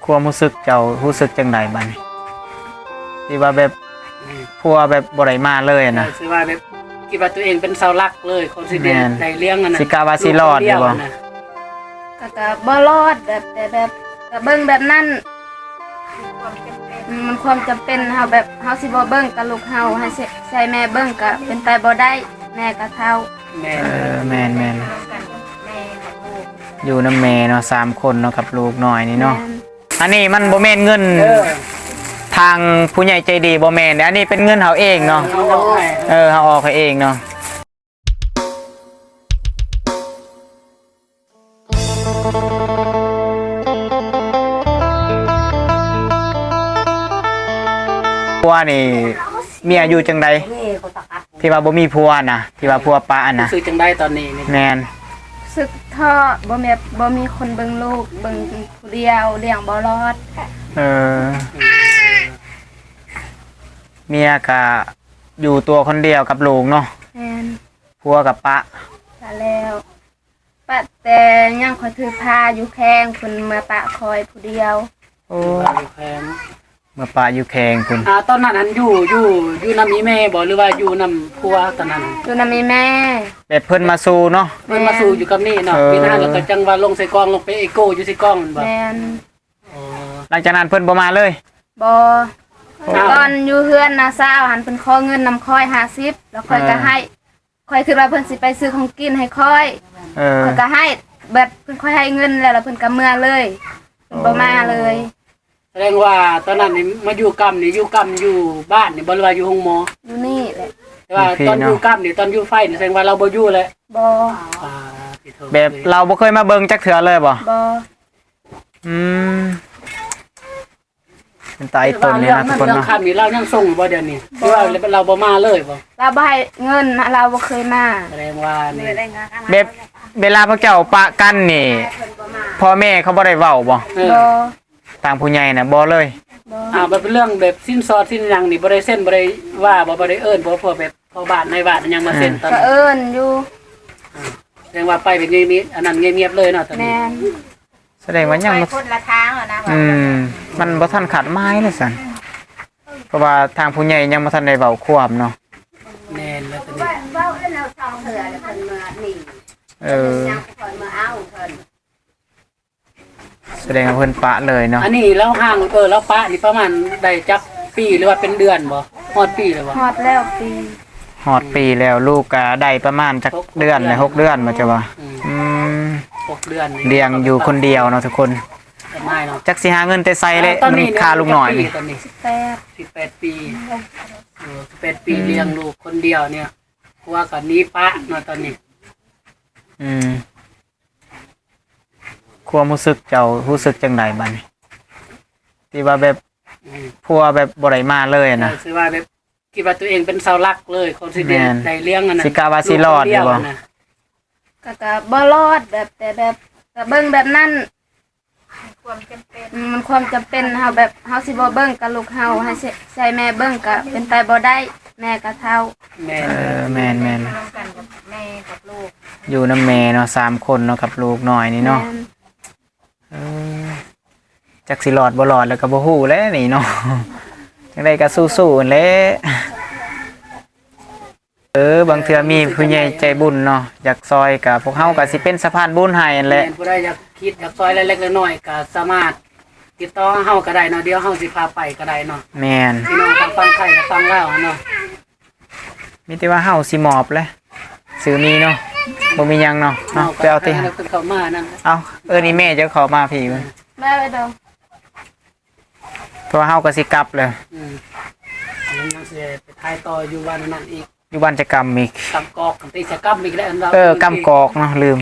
ຄວາມຮູ້ສຶກເຈົ້າ ຮູ້ສຶກຈັ່ງໃດບັດນີ້ ທີ່ວ່າແບບ ອືມ ຜົວແບບບໍ່ໄດ້ມາເລີຍນະ? ເອີ ຄືວ່າແບບຄິດວ່າຕົວເອງເປັນເສົາຫຼັກເລີຍ ຄວາມຊິໄດ້ ແມ່ນ ໄດ້ລ້ຽງອັນນັ້ນ ຊິກະວ່າຊິລອດຢູ່ບໍ່? ລູກຄົນດຽວນະ ກະ ກະບໍ່ລອດ ແບບ ແຕ່ແບບ ກະເບິ່ງແບບນັ້ນ ມັນຄວາມຈຳເປັນ ເຮົາແບບ ເຮົາຊິບໍ່ເບິ່ງກະລູກເຮົາ ໃຫ້ ໃຫ້ແມ່ເບິ່ງກະເປັນໄປບໍ່ໄດ້ ແມ່ກະເຖົ້າ. ແມ່ນ ເອີ ແມ່ນໆ ຢູ່ນຳແມ່ເນາະ ສາມຄົນເນາະ ກັບລູກນ້ອຍນີ້ເນາະ. ແມ່ນ ອັນນີ້ມັນບໍ່ແມ່ນເງິນ ເອີ ທາງຜູ້ໃຫຍ່ໃຈດີ ບໍ່ແມ່ນເດ້ ອັນນີ້ເປັນເງິນເຮົາເອງເນາະ. ເອີ ເຮົາອອກໃຫ້ ເອີ ເຮົາອອກໃຫ້ເອງເນາະ. ຜົວນີ້ເມຍຢູ່ຈັ່ງໃດ? ທີ່ວ່າບໍ່ມີຜົວນະ ທີ່ວ່າຜົວປະນະ ຮູ້ສຶກຈັ່ງໃດຕອນນີ້? ແມ່ນ ຮູ້ສຶກທໍ້ ບໍ່ແມ່ນ ບໍ່ມີຄົນເບິ່ງລູກ ເບິ່ງຜູ້ດຽວ ລ້ຽງບໍ່ລອດ. ເອີ ເມຍກະຢູ່ຕົວຄົນດຽວກັບລູກເນາະ. ແມ່ນ ຜົວກະປະ ປະແລ້ວ. ປະແຕ່ຍັງຂ້ອຍຖືພາຢູ່ແຂວງ ເພິ່ນເມືອປະຂ້ອຍຜູ້ດຽວ. ໂອ້ ຢູ່ແຂວງ ເມືອປະຢູ່ແຂວງພຸ້ນ. ອ່າ ຕອນນັ້ນຫັ້ນຢູ່ ຢູ່ ຢູ່ນຳອີ່ແມ່ບໍ່ ຫຼືວ່າຢູ່ນຳຜົວຕອນນັ້ນ? ຢູ່ນຳອີ່ແມ່ ແບບເພິ່ນມາສູ່ເນາະ. ເພິ່ນມາສູ່ຢູ່ກັບນີ້ເນາະ. ເອີ ເປັນຫັ້ນແລ້ວກໍຈັ່ງວ່າລົງໃສ່ກອງ ລົງໄປເອໂກຢູ່ໃສ່ກອງແມ່ນບໍ່? ແມ່ນ. ອໍ ຫຼັງຈາກນັ້ນເພິ່ນບໍ່ມາເລີຍ? ບໍ່. ຕອນຢູ່ເຮືອນນ້າສາວຫັ້ນ ເພິ່ນຂໍເງິນນຳຂ້ອຍຫ້າສິບ ແລ້ວຂ້ອຍກໍໃຫ້. ເອີ ຂ້ອຍຄິດວ່າເພິ່ນຊິໄປຊື້ຂອງກິນໃຫ້ຂ້ອຍ. ເອີ ຂ້ອຍກໍໃຫ້ ແບບເພິ່ນ ຂ້ອຍໃຫ້ເງິນແລ້ວ ແລ້ວເພິ່ນກໍເມືອເລີຍ ເພິ່ນບໍ່ມາເລີຍ. ອໍ ສະແດງວ່າຕອນນັ້ນນີ້ມາຢູ່ກຳນີ້ ຢູ່ກຳຢູ່ບ້ານນີ້ບໍ່ ຫຼືວ່າຢູ່ໂຮງໝໍ? ຢູ່ນີ້ແຫຼະ. ແຕ່ວ່າຕອນຢູ່ກຳນີ້ ຕອນຢູ່ໄຟນີ້ ສະແດງວ່າລາວບໍ່ຢູ່ແຫຼະ? ບໍ່. ອ່າ ແບບລາວບໍ່ເຄີຍມາເບິ່ງຈັກເທື່ອເລີຍບໍ່? ບໍ່. ອືມ ເປັນຕາອີ່ຕົນນີ້ນະທຸກຄົນເນາະ. ເລື່ອງຄຳນີ້ລາວຍັງສົ່ງຢູ່ບໍ່ດຽວນີ້? ບໍ່. ຫຼືວ່າລາວບໍ່ມາເລີຍບໍ່? ລາວບໍ່ໃຫ້ເງິນ ລາວບໍ່ເຄີຍມາ. ສະແດງວ່ານີ້ ແບບເວລາພວກເຈົ້າປະກັນນີ້ ພໍ່ແມ່ເຂົາບໍ່ໄດ້ເວົ້າບໍ່? ເອີ ບໍ່. ທາງຜູ້ໃຫຍ່ນະບໍ່ເລີຍ? ບໍ່. ອ່າ ແບບເລື່ອງແບບສິນສອດສິນຫຍັງນີ້ ບໍ່ໄດ້ເຊັນ ບໍ່ໄດ້ວ່າບໍ່? ບໍ່ໄດ້ເອີ້ນບໍ່? ພວກແບບພໍ່ບ້ານນາຍບ້ານຫຍັງມາເຊັນ ເອີ ຕອນນັ້ນ? ກໍເອີ້ນຢູ່. ອ່າ ສະແດງວ່າໄປແບບງຽບໆ ອັນນັ້ນງຽບໆເລີຍເນາະຕອນນີ້. ແມ່ນ. ສະແດງວ່າຍັງບໍ່ ໄປຄົນລະທາງແລ້ວນະ ອືມ ມັນບໍ່ທັນຄາດໝາຍເດ້ຊັ້ນ ເພາະວ່າທາງຜູ້ໃຫຍ່ຍັງບໍ່ທັນໄດ້ເວົ້າຄວາມເນາະ. ແມ່ນແລ້ວຕົວນີ້ ເວົ້າແລ້ວສອງເທື່ອແລ້ວເພິ່ນມານີ້. ເອີ ຍັງຄ່ອຍມາເອົາເພິ່ນ. ສະແດງວ່າເພິ່ນປະເລີຍເນາະ. ອັນນີ້ລາວຫ່າງ ເອີ ລາວປະນີ້ປະມານໄດ້ຈັກປີ ຫຼືວ່າເປັນເດືອນບໍ່? ຮອດປີແລ້ວບໍ່? ຮອດແລ້ວປີ. ຮອດປີແລ້ວ ລູກກະໄດ້ປະມານຈັກເດືອນແຫຼະ? ຫົກເດືອນ ຫົກເດືອນບໍ່ ເຈົ້າວ່າ? ອືມ ອືມ ຫົກເດືອນນີ້ ລ້ຽງຢູ່ຄົນດຽວເນາະທຸກຄົນ. ສະບາຍເນາະ. ຈັກຊິຫາເງິນແຕ່ໃສແຫຼະ ມັນຄ່າລູກນ້ອຍນີ້. ຕອນນີ້ ສິບແປດ ສິບແປດປີ. ເອີ ສິບແປດປີ ອືມ ລ້ຽງລູກຄົນດຽວນີ້ ຜົວກໍໜີປະເນາະຕອນນີ້. ອືມ ຄວາມຮູ້ສຶກເຈົ້າ ຮູ້ສຶກຈັ່ງໃດບັດນີ້ ທີ່ວ່າແບບ ອືມ ຜົວແບບບໍ່ໄດ້ມາເລີຍນະ? ເອີ ຄືວ່າແບບ ຄິດວ່າຕົວເອງເປັນເສົາຫຼັກເລີຍ ຄວາມຊິໄດ້ ແມ່ນ ໄດ້ລ້ຽງອັນນັ້ນ ຊິກະວ່າຊິລອດຢູ່ບໍ່? ກະ ກະບໍ່ລອດ ແບບ ແຕ່ແບບ ກະເບິ່ງແບບນັ້ນ ຄວາມຈຳເປັນ ມັນຄວາມຈຳເປັນ ເຮົາແບບ ເຮົາຊິບໍ່ເບິ່ງກະລູກເຮົາ ໃຫ້ ໃຫ້ແມ່ເບິ່ງກະເປັນໄປບໍ່ໄດ້ ແມ່ກະເຖົ້າ. ແມ່ນ ເອີ ແມ່ນໆ ຢູ່ນຳກັນກັບແມ່ກັບລູກ ຢູ່ນຳແມ່ເນາະ ສາມຄົນເນາະ ກັບລູກນ້ອຍນີ້ເນາະ. ແມ່ນ. ເອີ ຈັກຊິລອດບໍ່ລອດແລ້ວກໍບໍ່ຮູ້ແຫຼະນີ້ເນາະ ຈັ່ງໃດກໍສູ້ໆຫັ້ນແຫຼະ. ເອີ ບາງເທື່ອມີຜູ້ໃຫຍ່ໃຈບຸນເນາະ ຢາກຊ່ອຍກໍ ພວກເຮົາກໍຊິເປັນສະພານບຸນໃຫ້ຫັ້ນແຫຼະ. ແມ່ນ ຜູ້ໃດຢາກຄິດຢາກຊ່ອຍເລັກໆນ້ອຍໆ ກໍສາມາດຕິດຕໍ່ເຮົາກໍໄດ້ເນາະ ດຽວເຮົາຊິພາໄປກໍໄດ້ເນາະ. ແມ່ນ ພີ່ນ້ອງທາງຝັ່ງໄທແລະຝັ່ງລາວເນາະ. ມີແຕ່ວ່າເຮົາຊິມອບແຫຼະ ຊື່ມີເນາະ ບໍ່ມີຫຍັງເນາະ ເນາະ ໄປເອົາຕິ ເອົາ ເອີ້ນອີ່ແມ່ເຈົ້າເຂົ້າມາພີ້ເບິ່ງ ມາເດີ ເພາະວ່າເຮົາກໍຊິກັບແລ້ວ. ອືມ ຍັງຊິໄປຖ່າຍຕໍ່ຢູ່ບ້ານນັ້ນອີກ ຢູ່ບ້ານຈະກຳອີກ ກຳກອກ ກຳຕິຈະກຳອີກແລ້ວ. ເອີ ກຳກອກເນາະ ລືມ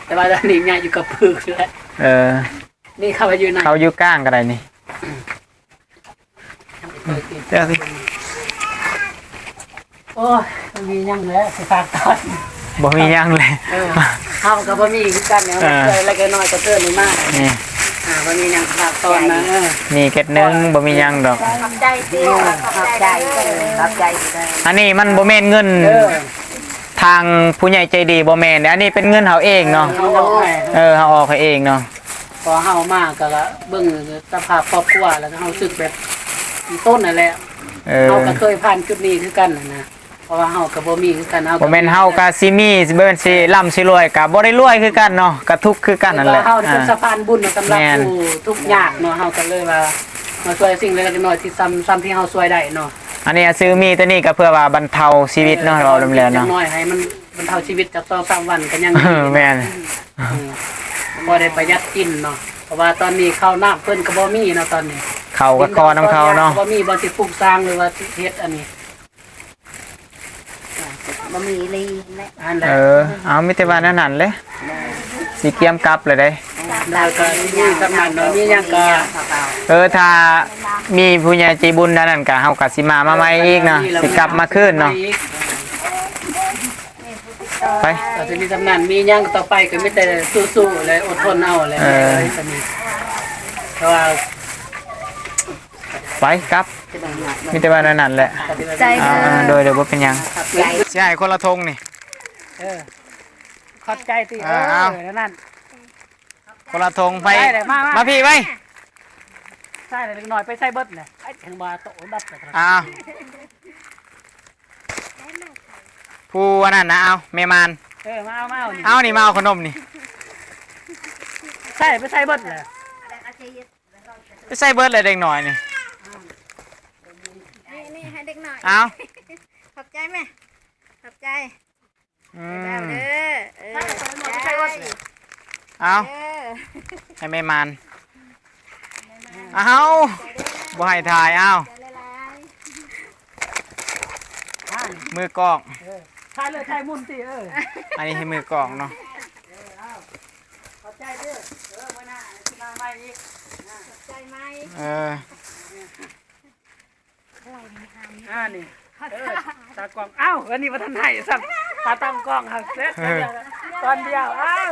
ແຕ່ວ່າດຽວນີ້ຍ້າຍຢູ່ກະປຶກແລ້ວ. ເອີ ນີ້ເຂົາຢູ່ໃນ ເຂົາຢູ່ກາງກໍໄດ້ນີ້. ເຈົ້າຊິ ໂອ້ຍ ບໍ່ມີຫຍັງແລ້ວ ຊິຝາກຕອນ ບໍ່ມີຫຍັງແລ້ວ. ເອີ ເຮົາກໍບໍ່ມີຄືກັນເນາະ ເອີ ເລັກນ້ອຍກໍເກີນມາ ນີ້ ອ່າ ບໍ່ມີຫຍັງຝາກຕອນນະ. ເອີ ນີ້ເກັດໜຶ່ງ ບໍ່ມີຫຍັງດອກ. ຂອບໃຈຕິ ຂອບໃຈ ຂອບໃຈ. ອັນນີ້ມັນບໍ່ແມ່ນເງິນ ເອີ ທາງຜູ້ໃຫຍ່ໃຈດີ ບໍ່ແມ່ນເດ້ ອັນນີ້ເປັນເງິນເຮົາເອງເນາະ. ເອີ ເຮົາອອກໃຫ້ ເອີ ເຮົາອອກໃຫ້ເອງເນາະ. ພໍເຮົາມາກໍເບິ່ງສະພາບຄອບຄົວ ແລ້ວກໍເຮົາຮູ້ສຶກແບບຕົ້ນນັ້ນແຫຼະ. ເອີ ເຮົາກໍເຄີຍຜ່ານຈຸດນີ້ຄືກັນຫັ້ນນະ ເພາະວ່າເຮົາກໍບໍ່ມີຄືກັນ. ເຮົາ ບໍ່ແມ່ນເຮົາກໍຊິມີ ຊິເບິ່ງຊິລ່ຳຊິລວຍ ກໍບໍ່ໄດ້ລວຍຄືກັນເນາະ ກໍທຸກຄືກັນນັ້ນແຫຼະ. ເຮົາເປັນສະພານບຸນສຳລັບ ແມ່ນ ຜູ້ທຸກຍາກເນາະ. ເຮົາກໍເລີຍວ່າມາຊ່ວຍສິ່ງເລັກໆນ້ອຍໆ ທີ່ສ່ຳ ສ່ຳທີ່ເຮົາຊ່ວຍໄດ້ເນາະ. ອັນນີ້ຊື້ໝີ່ຕົວນີ້ກໍເພື່ອວ່າບັນເທົາຊີວິດເນາະ ເອີ ເວົ້າລວມແລ້ວເນາະ ຢ່າງໜ້ອຍໃຫ້ມັນບັນເທົາຊີວິດຈັກສອງສາມວັນກໍຍັງ ເອີ ດີ. ແມ່ນ ອືມ ພໍໄດ້ປະຢັດກິນເນາະ ເພາະວ່າຕອນນີ້ເຂົ້ານ້ຳເພິ່ນກໍບໍ່ມີເນາະ. ຕອນນີ້ເຂົ້າກໍຂໍນຳເຂົາເນາະ ບໍ່ມີບ່ອນຊິປຸກສ້າງ ຫຼືວ່າຊິເຮັດອັນນີ້ ບໍ່ມີອີ່ຫຼີແຫຼະ. ອັນໃດ ເອີ ເອົາ ມີແຕ່ວ່າແນວນັ້ນເລີຍ ຊິກຽມກັບແລ້ວເດ້. ແລ້ວກໍມີສ່ຳນັ້ນເນາະ ມີຫຍັງກໍ ເອີ ຖ້າມີຜູ້ໃຫຍ່ໃຈບຸນອັນນັ້ນກໍ ເຮົາກໍຊິມາ ມາໃໝ່ອີກເນາະ ຊິກັບມາຄືນເນາະ. ໄປ ກໍຊິມີສ່ຳນັ້ນ ມີຫຍັງຕໍ່ໄປກໍມີແຕ່ສູ້ໆ ແລະ ອົດທົນເອົາແຫຼະ. ເອີ ເພາະວ່າ ໄປກັບ ມີແຕ່ວ່າແນວນັ້ນແຫຼະ. ໃຈເດີ ອ່າ ໂດຍ ໂດຍ ບໍ່ເປັນຫຍັງ. ຊິໃຫ້ຄົນລະຖົງນີ້ ເອີ ຂອບໃຈຕິ. ເອີ ເອີ ເອົາ ແນວນັ້ນ ຄົນລະຖົງໄປ. ໄປເລີຍ ມາ ມາ ມາພີ້ໄປ. ໃສ່ເລັກນ້ອຍໄປໃສ່ເບິດແຫຼະ ໄອ້ເຖິງວ່າໂຕດັບ. ອ້າວ ຜູ້ອັນນັ້ນນະ ເອົາ ແມ່ມານ ເອີ ມາເອົາ ມາເອົານີ້ ເອົານີ້ ມາເອົາຂະໜົມນີ້ ໃສ່ໄປໃສ່ເບິດແຫຼະ. ໄປໃສ່ເບິດແລ້ວເດັກນ້ອຍນີ້. ນີ້ ນີ້ໃຫ້ເດັກນ້ອຍ. ເອົາ ຂອບໃຈແມ່ ຂອບໃຈ. ອືມ ເດີ ເອີ ໃສ່ເບິດແລ້ວ ເອົາ ເອີ ໃຫ້ແມ່ມານ. ເອົາ ບໍ່ໃຫ້ຖ່າຍ ເອົາ ມືກ້ອງ ເອີ ຖ່າຍເລີຍ ຖ່າຍໝຸ່ນຕິ. ເອີ ອັນນີ້ໃຫ້ມືກ້ອງເນາະ. ເອີ ເອົາ ຂອບໃຈເດີ ເອີ ມື້ໜ້າຊິມາໃໝ່ອີກ ຂອບໃຈໃໝ່. ເອີ ອ່າ ນີ້ ເອີ ຕາກ້ອງ ອ້າວ ອັນນີ້ບໍ່ທັນໃຫ້ຊ້ຳ ຕາຕັ້ງກ້ອງຫັ້ນເສັດ ເອີ ຕອນດຽວ ອ້າວ.